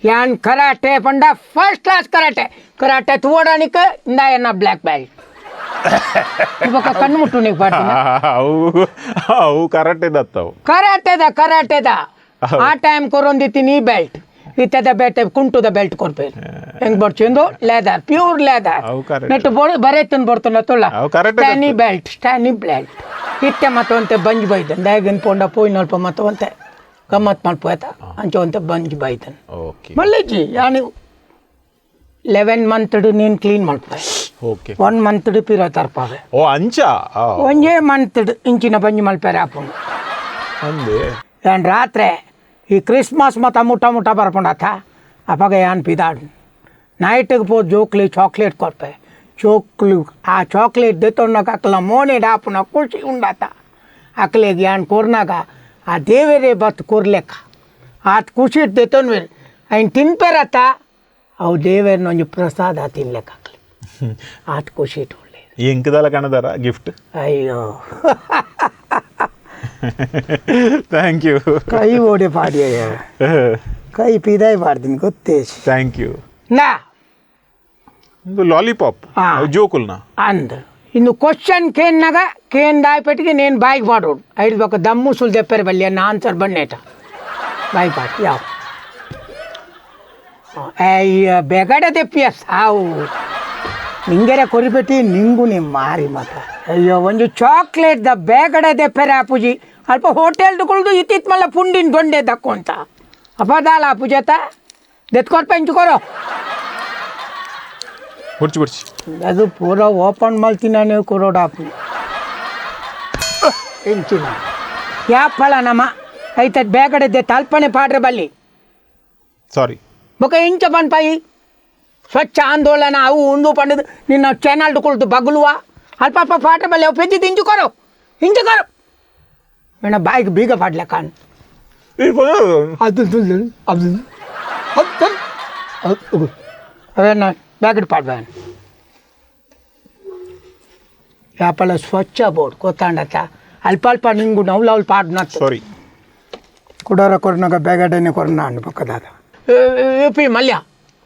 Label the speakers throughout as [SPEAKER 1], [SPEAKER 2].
[SPEAKER 1] ಯಾನ್ ಕರಾಟೆ ಪಂಡ first class karate. Karate ತೂವಡಾನಿಕ್ ಇಂದ ಎನ್ನ ಬ್ಲ್ಯಾಕ್ ಬೆಲ್ಟ್. ಬೊಕ ಕಣ್ಣು ಮುಟ್ಟು ನೀ ಪಾಡ್ದಿನ.
[SPEAKER 2] ಅವು ಅವು ಕರಾಟೆ ದತ್ತವು.
[SPEAKER 1] ಕರಾಟೆದ ಕರಾಟೆದ ಆ ಟೈಮ್ ಕೊರೊಂದಿತ್ತೀನಿ ಈ ಬೆಲ್ಟ್. ಇತ್ತದ ಬೆಲ್ಟ್, ಕುಂಟುದ ಬೆಲ್ಟ್ ಕೊರ್ಪೇರು. ಹೆಂಗ್ ಬರ್ಚಿಂದು leather, pure leather.
[SPEAKER 2] ಅವು correct.
[SPEAKER 1] ನೆಟ್ಟು ಬೋಡು ಬರೇತನ್ ಬರ್ತನ ತುಳ್ಳ.
[SPEAKER 2] ಅವು correct.
[SPEAKER 1] Stany belt, Stany belt. ಇತ್ತೆ ಮತ್ತೊಂತೆ ಬಂಜ್ ಬೈದನ್. ದಾಯಗನ್ ಪೋಂಡ ಪೋಯಿನಲ್ಪ ಮತ್ತೊಂತೆ ಗಮ್ಮತ್ ಮಲ್ಪೋಯ್ತ ಅಂಚ ಒಂತೆ ಬಂಜ್ ಬೈದನ್.
[SPEAKER 2] ಓಕೆ.
[SPEAKER 1] ಮಲ್ಲೆಜ್ಜಿ, ಯಾನು 11 ಮಂತ್ ನೀನು ಕ್ಲೀನ್ ಮಲ್ಪೆ.
[SPEAKER 2] ಓಕೆ.
[SPEAKER 1] 1 ಮಂತ್ ಪಿರೋ ತರ್ಪಾವೆ.
[SPEAKER 2] ಓ, ಅಂಚ ಆ,
[SPEAKER 1] ಒಂಜೇ ಮಂತ್ ಇಂಚಿನ ಬಂಜ್ ಮಲ್ಪೆರೆ ಆಪುಂಡು.
[SPEAKER 2] ಅಂದೆ.
[SPEAKER 1] ಯಾನ್ ರಾತ್ರೆ ಈ ಕ್ರಿಸ್ಮಸ್ ಮತ್ತ ಮುಟ್ಟ ಮುಟ್ಟ ಬರ್ಪುಂಡತ್ತ, ಅಪಗ ಯಾನ್ ಪಿದಾಡ್ ನೈಟಿಗೆ ಪೋ ಜೋಕ್ಲಿ ಚಾಕ್ಲೇಟ್ ಕೊರ್ಪೆ. ಚೋಕ್ಲು ಆ ಚಾಕ್ಲೇಟ್ ದೆತ್ತೊಂಡಾಗ ಅಕ್ಲ ಮೋನೆ ಡಾಪುನ ಖುಷಿ ಉಂಡಾತ. ಅಕ್ಲೆಗ್ ಯಾನ್ ಕೊರ್ನಾಗ ಆ ದೇವರೇ ಬತ್ತು ಕೊರ್ಲೆಕ್ಕ ಆತ್ ಖುಷಿ ದೆತ್ತೊನ್ವೇರು. ಐನ್ ತಿನ್ಪೆರತ್ತ, ಅವು ದೇವೇರ್ನ ಒಂಜಿ ಪ್ರಸಾದ ತಿನ್ಲೆಕ್ಕ ಅಕ್ಲೆ ಆತ್ ಖುಷಿ ಇಟ್ಟುಳ್ಳೆ.
[SPEAKER 2] ಎಂಕದಲ್ಲ ಕಣದಾರ ಗಿಫ್ಟ್?
[SPEAKER 1] ಅಯ್ಯೋ.
[SPEAKER 2] Thank you.
[SPEAKER 1] ಕೈ ಓಡಿ ಪಾಡಿ, ಕೈ ಪಿದಾಯಿ ಪಾಡ್ತೀನಿ ಗೊತ್ತೇಶ್.
[SPEAKER 2] Thank you.
[SPEAKER 1] ನಾ
[SPEAKER 2] ಒಂದು ಲಾಲಿಪಾಪ್.
[SPEAKER 1] ಹಾ.
[SPEAKER 2] ಜೋಕುಲ್ನ.
[SPEAKER 1] ಅಂದ್ ಇನ್ನು ಕ್ವಶನ್ ಕೇನ್ನಾಗ ಕೇನ್ ದಾಯ್ಪೆಟ್ಟಿಗೆ ನೇನು ಬಾಯಿಗೆ ಮಾಡೋಡು ಐದು ದಮ್ಮು ಸುಲ್ ದೆಪ್ಪರೆ ಬಲ್ಲಿ ಅನ್ನ ಆನ್ಸರ್ ಬಣ್ಣೇಟ ಬಾಯಿ ಪಾಟ್ ಯಾವ ಅಯ್ಯ ಬೇಗಡೆ ದೆಪ್ಪಿಯ ಸಾವು ನಿಂಗೆರೆ ಕೊರಿಪೆಟ್ಟಿ ನಿಂಗು ನಿಮ್ಮ ಮಾರಿ ಮತ. ಅಯ್ಯೋ, ಒಂದು ಚಾಕ್ಲೇಟ್ the ಬೇಗಡೆ ದೆಪ್ಪರೆ ಆಪುಜಿ. ಅಲ್ಪ ಹೋಟೆಲ್ ಕುಳ್ದು ಇತ್ತಿತ್ ಮಲ್ಲ ಪುಂಡಿನ ದೊಂಡೆ ದಕ್ಕೊಂತ ಅಪದಾಲ ಆಪುಜತ ದೆತ್ಕೊರ್ಪ ಇಂಚುಕೊರೋ.
[SPEAKER 2] ಬುಡ್ಚಿ ಬುಡ್ಚಿ.
[SPEAKER 1] ಅದು ಪೂರ ಓಪನ್ ಮಲ್ತಿನ ನೀವು ಕೊರೋಡಾಪು ಎಂಚಿನ ಯಾಪಳ ನಮ ಐತ ಬೇಗಡೆ ತಲ್ಪನೆ ಪಾಡ್ರೆ ಬಲ್ಲಿ.
[SPEAKER 2] ಸಾರಿ.
[SPEAKER 1] ಬೊಕ ಇಂಚ ಪನ್ಪಾಯಿ ಸ್ವಚ್ಛ ಆಂದೋಲನ ಅವು ಉಂದು ಪಂಡದು ನಿನ್ನ ಚಾನಲ್ ಕುಳ್ದು ಬಗ್ಲುವ. ಅಲ್ಪ ಅಲ್ಪ ಪಾಡ್ರೆ ಬಲ್ಲಿ. ಅವು ಪೆದ್ದಿದ್ದು ಇಂಚು ಕೊರೋ, ಇಂಚು ಕೊರೋ. ಮೇಣ ಬಾಯಿಗೆ ಬೀಗ ಪಾಡ್ಲೆ ಕಾಣ್. ಅದು ಅದು ಅದು ಅವೇನ ಬ್ಯಾಕೆಟ್ ಪಾಡ್ಬೇನ. ಯಾಪಲ ಸ್ವಚ್ಛ ಬೋರ್ಡ್ ಗೊತ್ತಾಂಡತ್ತ. ಅಲ್ಪ ಅಲ್ಪ ನಿಂಗು ನವ್ಲವ್ಲು ಪಾಡ್ನತ್ತು.
[SPEAKER 2] ಸಾರಿ.
[SPEAKER 1] ಕುಡೋರ ಕೊರ್ನಾಗ ಬೇಗಡೆನೆ ಕೊರ್ನ ಅಣ್ಣ ಪಕ್ಕದಾದ ಯು ಪಿ ಮಲ್ಯ.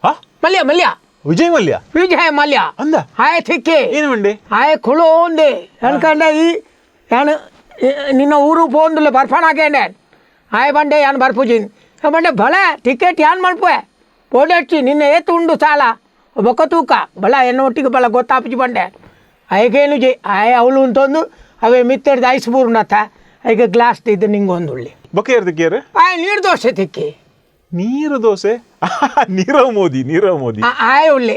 [SPEAKER 2] ಹಾ.
[SPEAKER 1] ಮಲ್ಯ, ಮಲ್ಯ.
[SPEAKER 2] ವಿಜಯ್ ಮಲ್ಯ.
[SPEAKER 1] ವಿಜಯ್ ಮಲ್ಯ.
[SPEAKER 2] ಅಂದ.
[SPEAKER 1] ಆಯ್ ತಿಕ್ಕಿ.
[SPEAKER 2] ಏನು ಮಂಡೆ?
[SPEAKER 1] ಆಯ್ ಖುಳು ಒಂದೆ ಅನ್ಕಂಡ ಈ ಯಾನು ನಿನ್ನ ಊರು ಪೋಂದುಲ್ಲ ಬರ್ಫಾಣ ಹಾಕೇಂಡೆ. ಆಯ್ ಬಂಡೆ ಯಾನ್ ಬರ್ಪುಜಿನ್ ಬಂಡೆ ಭಳೆ ಟಿಕೆಟ್ ಯಾನ್ ಮಲ್ಪುವೆ ಪೋಡೆಚ್ಚಿ ನಿನ್ನ ಏತು ಉಂಡು ಸಾಲ ಬೊಕ್ಕ ತೂಕ ಬಲ ಎನ್ನ ಒಟ್ಟಿಗೆ ಬಲ ಗೊತ್ತಾಪುಜಿ ಬಂಡೆ. ಆಯ್ಗೇನು ಜಿ ಆಯ್ ಅವಳು ಅಂತಂದು ಅವೇ ಮಿತ್ತೆಡ್ದು ಐಸ್ ಬೂರ್ನತ್ತ ಐಗ ಗ್ಲಾಸ್ ಇದ್ದು ನಿಂಗೆ ಒಂದುಳ್ಳಿ.
[SPEAKER 2] ಬೊಕ್ಕ ಏರ್ದಕ್ಕೆ?
[SPEAKER 1] ಆಯ್ ನೀರು ದೋಸೆ ತಿಕ್ಕಿ.
[SPEAKER 2] ನೀರು ದೋಸೆ, ನೀರವ್ ಮೋದಿ, ನೀರವ್ ಮೋದಿ.
[SPEAKER 1] ಆಯ್ ಉಳ್ಳಿ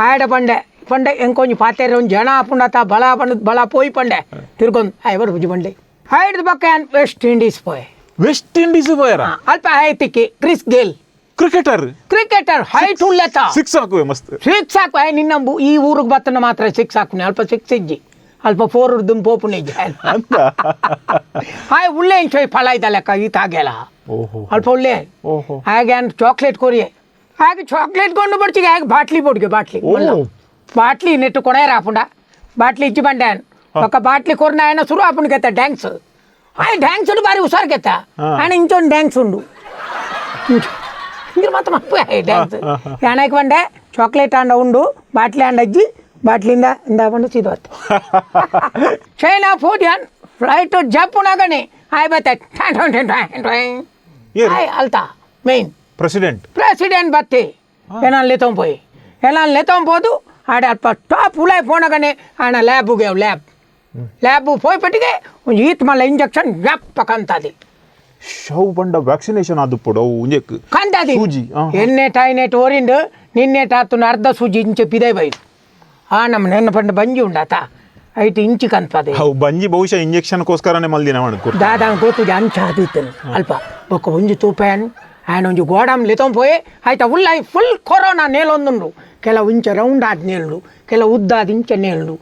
[SPEAKER 1] ಆಯಡ ಪಂಡೆ ಪಂಡೆ ಎಂಕೊಂಜಿ ಪಾತೆರೆ ಒಂಜಿ ಜನ ಆಪುಂಡತ ಬಲ ಪಂಡ ಬಲ ಪೋಯಿ ಪಂಡೆ ತಿರ್ಗೊಂದು ಆಯ್ ಬರ್ಪುಜಿ ಬಂಡೆ. ಆಯ್ಡ್ದು ಬೊಕ್ಕ ಯಾನ್ ವೆಸ್ಟ್ ಇಂಡೀಸ್ ಪೋಯೆ.
[SPEAKER 2] ವೆಸ್ಟ್ ಇಂಡೀಸ್ ಪೋಯರ?
[SPEAKER 1] ಅಲ್ಪ ಆಯ್ ತಿಕ್ಕಿ Chris Gayle.
[SPEAKER 2] Cricketer.
[SPEAKER 1] Cricketer, height ಉಳ್ಳೆತ.
[SPEAKER 2] Six ಹಾಕುವೆ ಮಸ್ತ್.
[SPEAKER 1] ಸಿಕ್ಸ್ ಹಾಕು. ಆಯ್ ನಿನ್ನ ಈ ಊರಿಗೆ ಬತ್ತನ ಮಾತ್ರ ಸಿಕ್ಸ್ ಹಾಕುನೆ. ಅಲ್ಪ ಸಿಕ್ಸ್ ಇಜ್ಜಿ, ಅಲ್ಪ ಫೋರ್ ದುಮ್ ಪೋಪುನೆ ಇಜ್ಜಿ.
[SPEAKER 2] ಅಂತ.
[SPEAKER 1] ಆಯ್ ಉಳ್ಳೆ ಇಂಚೋಯ್ ಫಲ ಇದ್ದ ಲೆಕ್ಕ ಈ ತಾಗೆಲ.
[SPEAKER 2] ಓಹೋ.
[SPEAKER 1] ಅಲ್ಪ ಉಳ್ಳೆ.
[SPEAKER 2] ಓಹೋ.
[SPEAKER 1] ಹಾಗೆ ಅನ್ ಚಾಕ್ಲೇಟ್ ಕೊರಿಯೆ. ಹಾಗೆ ಚಾಕ್ಲೇಟ್ ಕೊಂಡು ಬಡ್ಚಿಗೆ ಹಾಗೆ ಬಾಟ್ಲಿ ಬೊಡ್ಗೆ ಬಾಟ್ಲಿ.
[SPEAKER 2] ಓ.
[SPEAKER 1] ಬಾಟ್ಲಿ ನೆಟ್ಟು ಕೊಡೆಯರ ಆಪುಂಡ ಬಾಟ್ಲಿ ಇಜ್ಜಿ ಬಂಡೆ. ఒక ಬಾಟ್ಲಿ ಕೊರ್ನ ఆయన ಸುರು ಆಪುಂಡು ಕೆತ್ತ ಡ್ಯಾಂಕ್ಸ್. ಆಯ್ ಡ್ಯಾಂಕ್ಸ್ ಉಂಡು, ಬಾರಿ ಹುಷಾರ್ ಕೆತ್ತ. ఆయన ಇಂಚೊಂದು ಡ್ಯಾಂಕ್ಸ್ ಉಂಡು ಇಂದ್ರ ಮಾತ್ರ ಮಪ್ಪು ಡ್ಯಾಂಕ್ಸ್. ಯಾಣಕ್ಕೆ ಬಂಡೆ ಚಾಕ್ಲೇಟ್ ಆಂಡ ಉಂಡು, ಬಾಟ್ಲಿ ಆಂಡ ಅಜ್ಜಿ ಬಾಟ್ಲಿಂದ ಇಂದ ಬಂಡು ಸೀದೋತ್. ಚೈನಾ ಫೋಟ್ ಯಾನ್ ಫ್ಲೈಟ್ ಜಪ್ಪುನಾಗನೆ ಆಯ್ ಬತ್ತೆ.
[SPEAKER 2] ಏರು?
[SPEAKER 1] ಆಯ್ ಅಲ್ತಾ main.
[SPEAKER 2] President.
[SPEAKER 1] President ಬತ್ತಿ ಏನಾನ್ ಲೆತ್ತೊಂಪೋಯಿ ಏನಾನ್ ಲೆತ್ತೊಂಬೋದು. ಆಡ ಅಲ್ಪ ಟಾಪ್ ಉಲಾಯ್ ಫೋನಾಗನೆ ಆಣ ಲ್ಯಾಬುಗೆ ಲ್ಯಾಬ್ ಲ್ಯಾಬ್ ಪೋಯ್ಪಟ್ಟಿಗೆ ಒಂಜಿ ಈತ್ ಮಲ್ಲ ಇಂಜೆಕ್ಷನ್ ಯಪ್ಪ ಕಂತದಿ.
[SPEAKER 2] ಶವ್ ಬಂಡ ವ್ಯಾಕ್ಸಿನೇಷನ್ ಆದು ಪೊಡು ಅವು ಒಂಜೆಕ್
[SPEAKER 1] ಕಂತದಿ.
[SPEAKER 2] ಸೂಜಿ, ಆ.
[SPEAKER 1] ಎನ್ನೆ ಟೈನೆಟ್ ಓರಿಂಡು ನಿನ್ನೆ ಟಾತುನ ಅರ್ಧ ಸೂಜಿ ಇಂಚೆ ಪಿದೈ ಬೈದು. ಆ ನಮ್ಮ ನೆನ್ನ ಪಂಡ ಬಂಜಿ ಉಂಡಾತ ಐಟ್ ಇಂಚಿ ಕಂತದೆ.
[SPEAKER 2] ಅವು ಬಂಜಿ ಬಹುಶಃ ಇಂಜೆಕ್ಷನ್ಗೋಸ್ಕರನೇ ಮಲ್ದಿನ ಮಾಡ್ಕೊ.
[SPEAKER 1] ದಾದ ಗೊತ್ತು ಅಂಚ ಆದಿತ್ತನು ಅಲ್ಪ ಬೊಕ್ಕ ಒಂಜಿ ತೂಪೇನ್ ಆಯನ ಒಂಜಿ ಗೋಡಾಮ್ ಲೆತ್ತೊಂಪೋಯೆ. ಆಯ್ತಾ ಉಲ್ಲ ಫುಲ್ ಕೊರೋನಾ ನೇಲೊಂದುಂಡು. ಕೆಲವು ಇಂಚ ರೌಂಡ್ ಆದ್ ನೇಲ್ಡು, ಕೆಲವು ಉದ್ದಾದ ಇಂಚ ನೇಲ್ಡು.